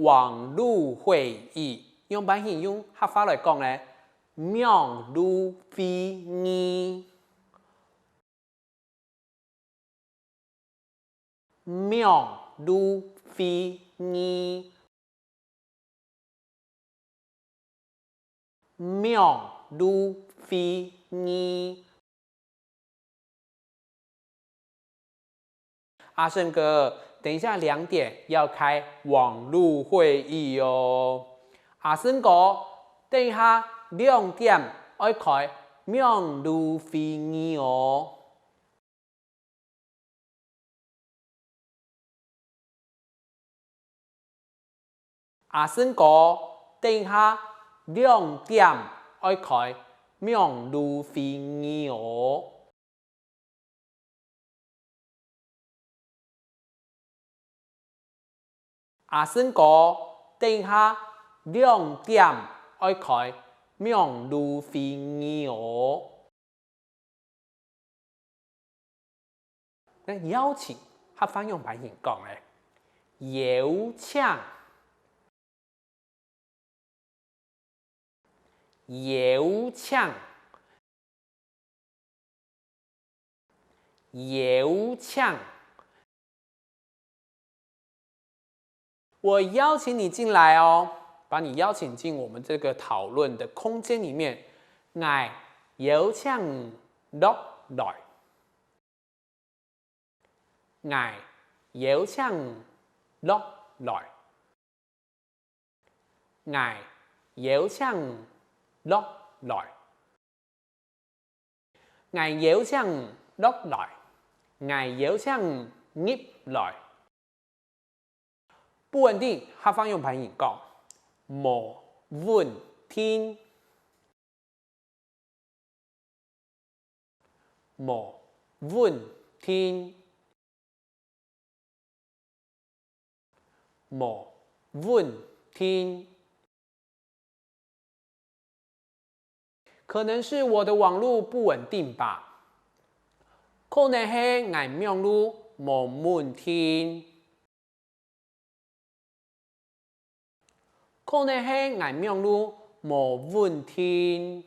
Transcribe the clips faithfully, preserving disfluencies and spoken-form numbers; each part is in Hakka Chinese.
網路會議，仰般形用客話來講呢？網路會議。 網路會議，網路會議。阿生哥，等一下兩點要開網路會議哦。阿生哥，等一下兩點愛開網路會議哦。 阿生哥，等一下兩點愛開網路會議哦。阿生哥，等一下兩點愛開網路會議哦。 該邀請客話仰般形講呢？邀請，邀請，邀請。 我邀請你進來哦，把你邀請進我們這個討論的空間裡面。𠊎邀請你落來。𠊎邀請你落來。𠊎邀請你落來。 𠊎邀請你落來，𠊎邀請你入來。不穩定客話仰般形講？無穩定，無穩定。 無穩定。可能是我的網路不穩定吧。可能係𠊎網路無穩定。可能係𠊎網路無穩定。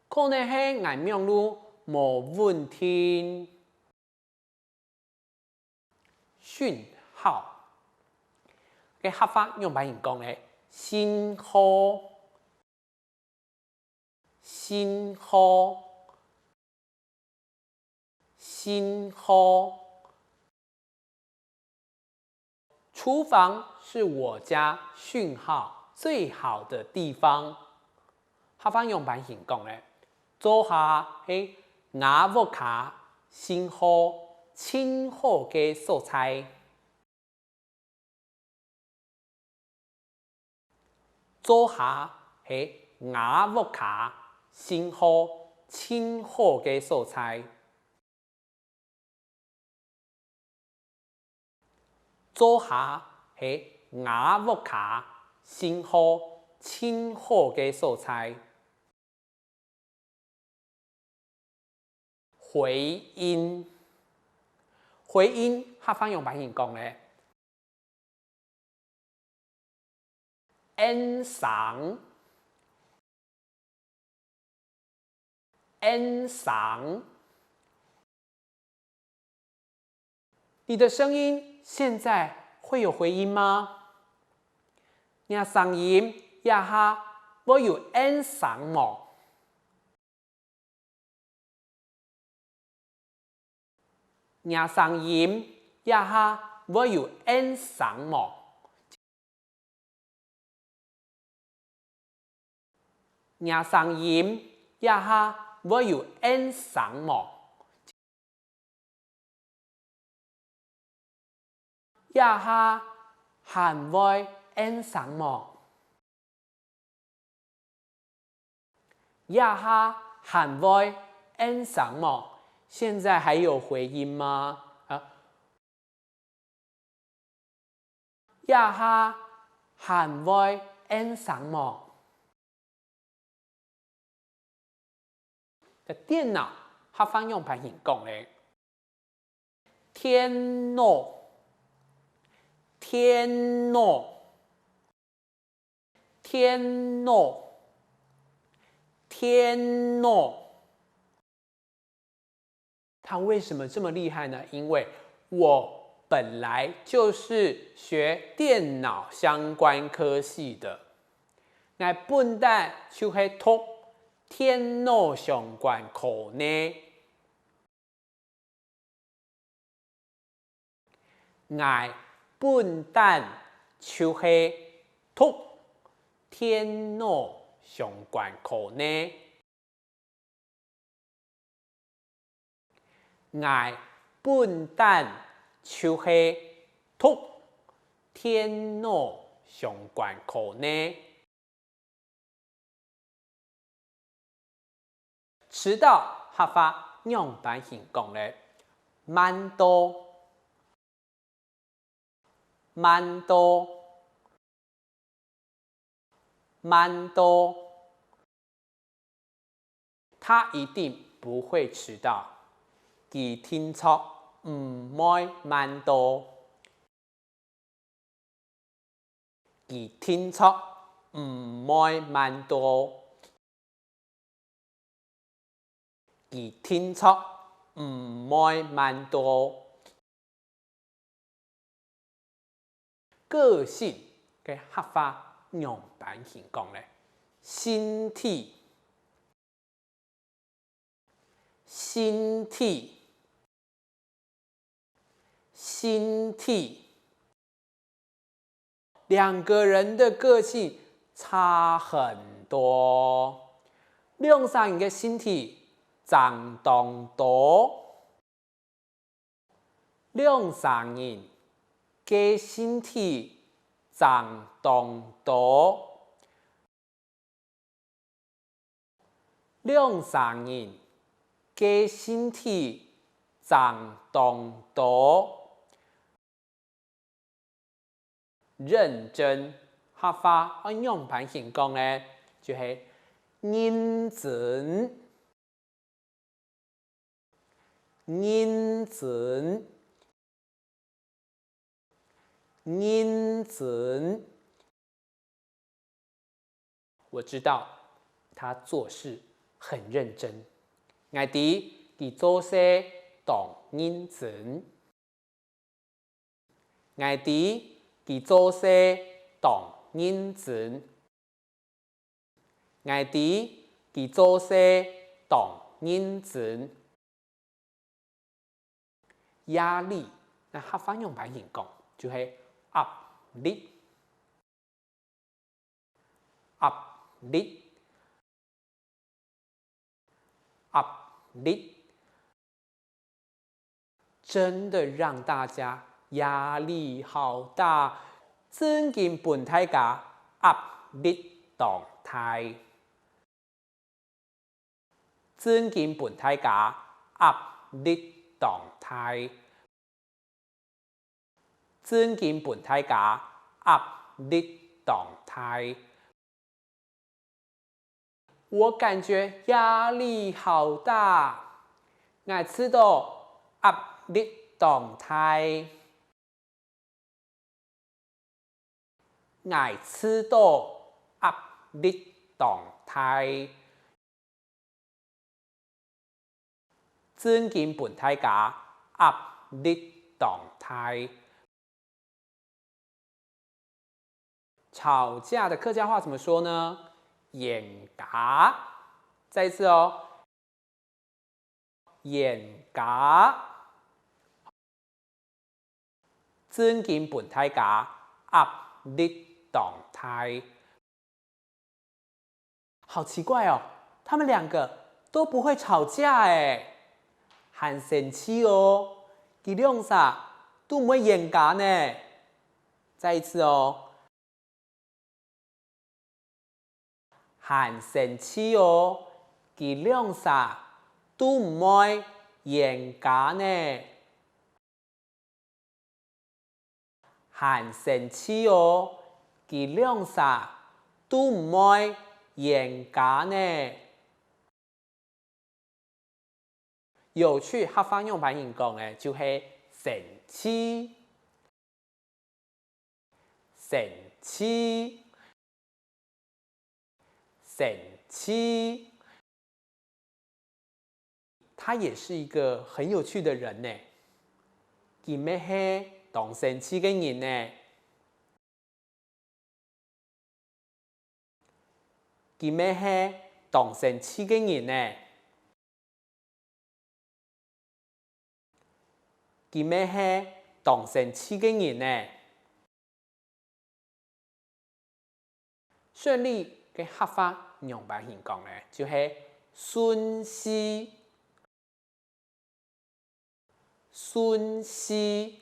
可能係𠊎網路無穩定。訊號，該客話仰般形講呢？信號，信號，信號。 廚房是我家訊號最好的地方。客話仰般形講呢？灶下係吾屋下訊號盡好个所在。 灶下係吾屋下訊號盡好个所在。灶下係吾屋下訊號盡好个所在。 回音。回音客話仰般形講呢？應聲，應聲。 你的聲音現在會有回音嗎？若聲音這下會有應聲無？若聲音這下會有應聲無？ 若聲音這下會有應聲無？這下還會應聲無？這下還會應聲無？現在還有回音嗎？啊， 這下還會應聲無？該電腦客話仰般形講呢？電腦，電腦，電腦，電腦。他為什麼這麼厲害呢？因為我本來就是學電腦相關科系的，𠊎本旦就係讀電腦相關科呢。 𠊎本旦就係讀電腦相關科呢。𠊎本旦就係讀電腦相關科呢。 遲到客話仰般形講呢？慢到，慢到，慢到。他一定不會遲到，佢定著毋會慢到。 佢定著毋會慢到。佢定著毋會慢到。個性个客話仰般形講呢？性體，性體， 性體。兩個人的個性差很多。兩儕人个性體差當多。兩儕人个性體差當多。 兩儕人个性體差當多。認真，客話愛仰般形講呢？就係認真，認真，認真。 我知道他做事很認真。𠊎知佢做事當認真。𠊎知佢做事當認真。𠊎知佢做事當認真。 壓力，該客話仰般形講？就係壓力，壓力，壓力。真的讓大家壓力好大，真經分大家壓力當大。 真經分大家壓力當大。真經分大家壓力當大。我感覺壓力好大，𠊎試著壓力當大。 𠊎試著壓力當大。真經分大家壓力當大。吵架的客家話怎麼說呢？冤家。再一次哦， 冤家。真經分大家壓力當大。好奇怪哦，他們兩個都不會吵架欸，還生趣哦，佢兩儕都毋會冤家呢。再一次哦， 還生趣哦，佢兩儕都毋會冤家呢。還生趣哦，佢兩儕都毋會冤家呢。 有趣客話仰般形講呢？就係生趣。生趣，生趣。他也是一個很有趣的人呢。佢乜係當生趣个人呢。佢乜係當生趣个人呢。 佢乜係當生趣个人呢。順利个客話仰般形講呢？就係順序，順序，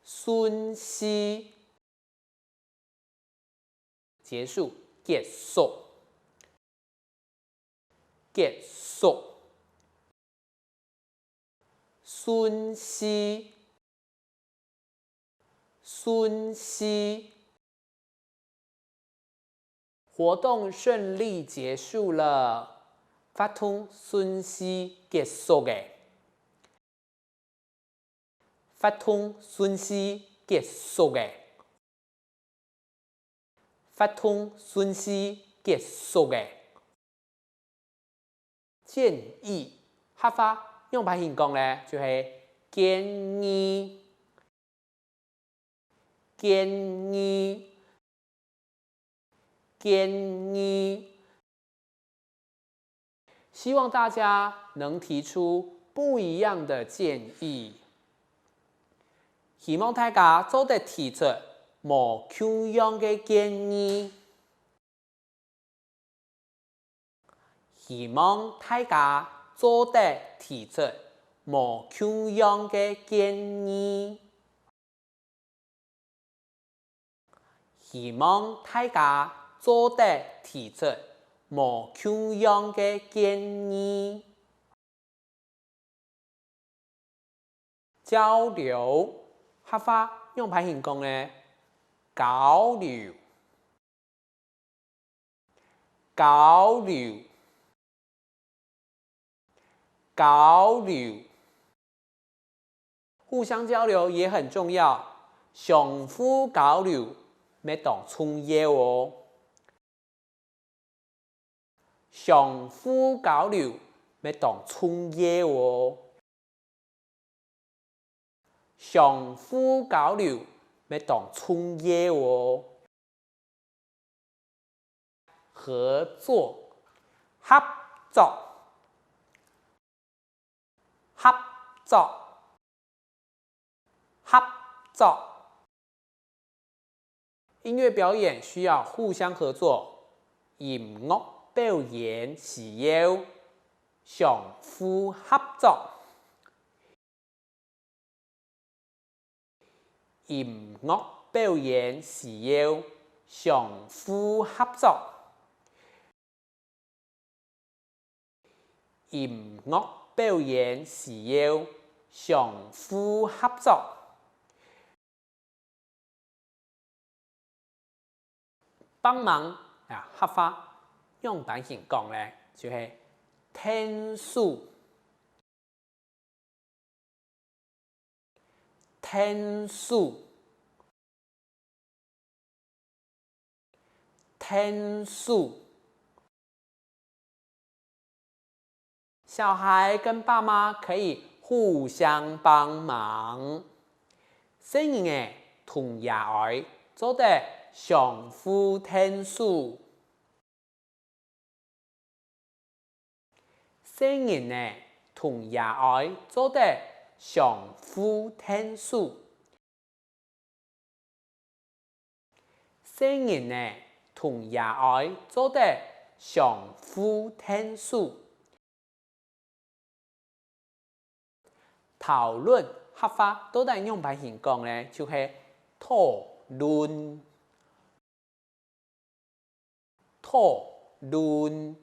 順序。結束，結束。 結束。順序，順序。活動順利結束了，活動順序結束了。 活動順序結束了。活動順序結束了。建議，客話仰般形講呢？就係建議，建議。 建議。希望大家能提出不一樣的建議。希望大家做得提出無共樣个建議。希望大家做得提出無共樣个建議。 希望大家做得提出無共樣个建議。交流，客話仰般形講呢？交流，交流。 交流。互相交流也很重要，相互交流乜當重要哦。相互交流乜當重要哦。相互交流乜當重要哦。 合作，合作，合作，合作。音樂表演需要互相合作，音樂表演需要相互合作。 音樂表演需要相互合作。音樂表演需要相互合作。幫忙啊，客話仰般形講呢？就係𢯭手。 𢯭手，𢯭手。小孩跟爸媽可以互相幫忙。細人仔同爺哀做得相互𢯭手。 細人仔同爺哀做得相互𢯭手。細人仔同爺哀做得相互𢯭手。 討論客話到底仰般形講呢？就係討論，討論，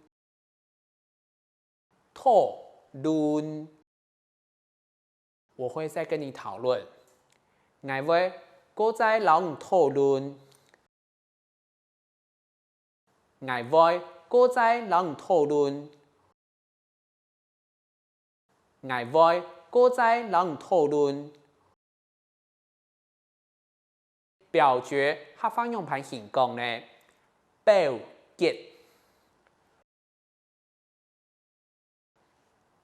討論。我會再跟你討論。𠊎會過再摎你討論。 𠊎會過再摎你討論。𠊎會過再摎你討論。表決客話仰般形講呢？表決，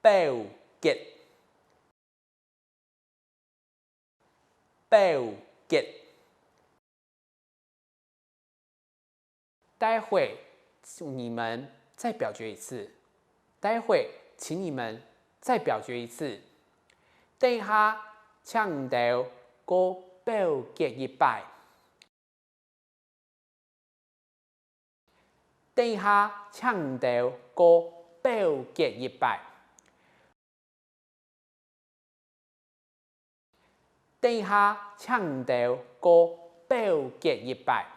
表決，表決。 待會你們再表決一次。待會請你們再表決一次。等下請你兜過表決一擺。等下請你兜過表決一擺。 等下請你兜過表決一擺。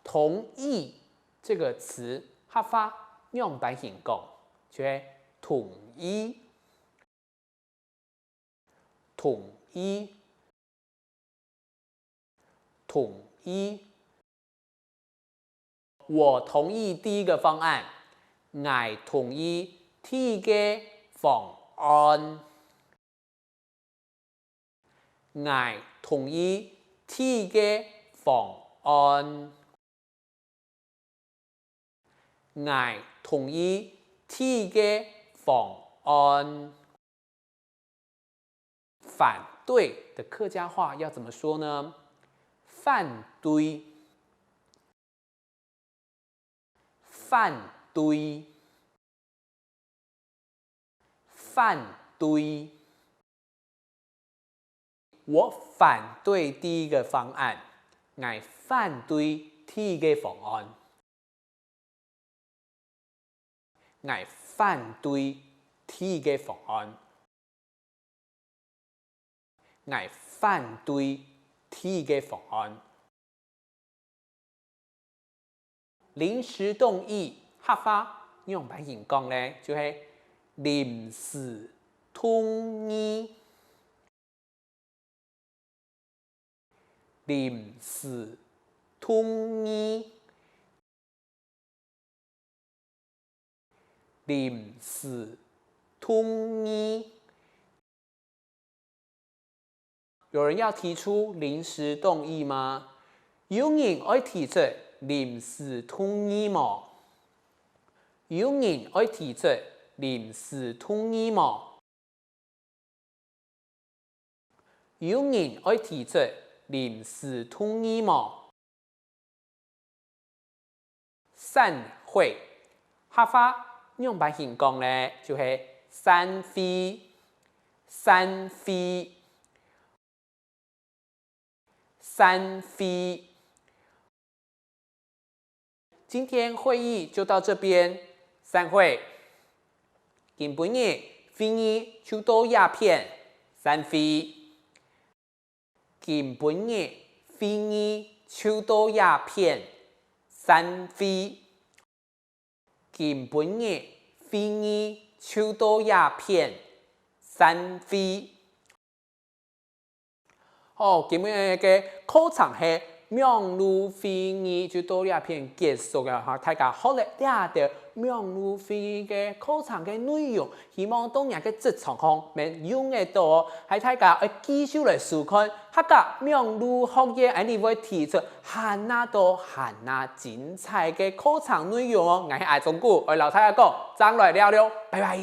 同意這個詞客話仰般形講？就係同意，同意，同意。 我同意第一個方案。𠊎同意第一個方案。𠊎同意第一個方案。𠊎同意第一個方案。 反對的客家話要怎麼說呢？反對，反對，反對。我反對第一個方案。𠊎反對第一個方案。 𠊎反對第一個方案。𠊎反對第一個方案。臨時動議客話仰般形講呢？就係臨時動議。 臨時動議，臨時動議。有人要提出臨時動議嗎？有人愛提出臨時動議無？有人愛提出臨時動議無？ 有人愛提出臨時動議無？散會，客話仰般形講呢？就係散會，散會，散會。 今天會議就到這邊，散會。今晡日會議就到這片，散會。今晡日會議就到這片，散會。今晡日會議就到這片，散會。 好，今晡日个課程係網路會議就到這片結束了哈。大家學了這兜網路會議个課程个內容，希望到若个職場項面用得到哦。還大家愛繼續來收看客家網路學院，恁呢會提出還較多還較精彩个課程內容哦。𠊎係阿忠牯，愛摎大家講，正來尞了，拜拜。